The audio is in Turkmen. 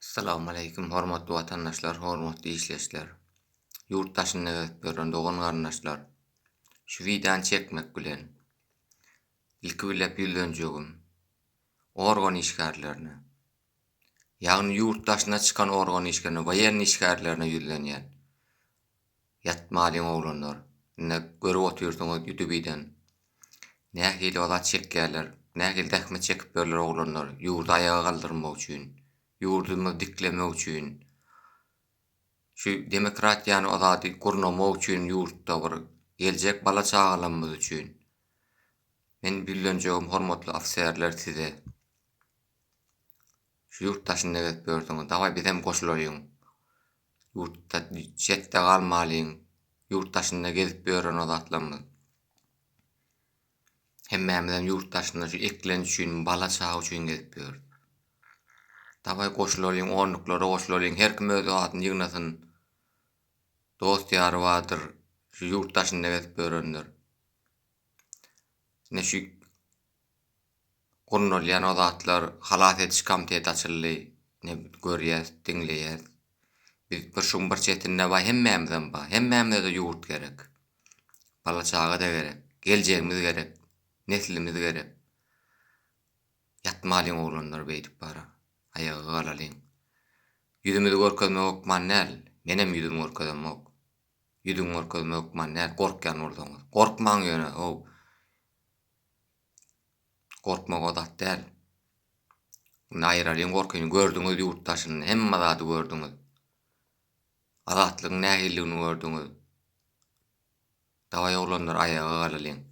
Salam aleýkum hormatly watandaşlar hormatly işleşler. Ýurt daşynda gezip ýören dogan garyndaşlar. Şu wideony çekmek bilen ilki bilep ýüzlenjegim organ işgärlerine. Ýagny ýurt daşyna çykan organ işgärine, woýenniý işgärlerine ýüzlenýän. Ýatmalyň oglanlar. Indi görüp otyrsyňyz ýutubiden. Nähili azap çekýärler, nähili zähmet çekip ýörler oglanlar ýurdy aýaga galdyrmak üçin, ýurdumyzy diklemek üçin. Şu demokratiýany o zady gurnamak üçin ýurtda bir geljek bala çagalarymyz üçin. Men ýüzlenjegim hormatly ofiserler size. Şu ýurt daşynda gezip ýörsüňiz, dawaý bizem goşulalyň. Ýurtda çetde galmalyň. Ýurt daşynda gezip ýören o zatlarymyz. Hemmämizem ýurt daşynda şu eklenç üçin, bala çaga üçin gezip ýörüs. Dawaý goşulalyň, onluklara goşulalyň, her kim öz adyny ýygnasyn. Dost-ýary bardyr, şu ýurt daşynda gezip ýörendir. Ine şu Gurnalýan o zatlar halas ediş komiteti açyldy. Ine görýäs, diňleýäs. Biz bir şuň bir çetinde bar, hemmämizem bar. Hemmämize-de ýurt gerek. Bala-çaga-da gerek. Geljegimiz gerek. Neslimiz gerek. Ýatmalyň oglanlar beýdip bara. Aýaga galalyň. Ýüzümizi görkezmek hökman däl. Menem ýüzümi görkezemok. Ýüzüňi görkezmek hökman däl, gorkýan bolsaňyz. Gorkmaň ýöne, how. Gorkmak o zat däl. Indi aýyralyň gorkyny. Gördüňiz ýurt daşyny, hemme zady gördüňiz. Azatlygyň nähilidigini gördüňiz. Dawaý oglanlar aýaga galalyň.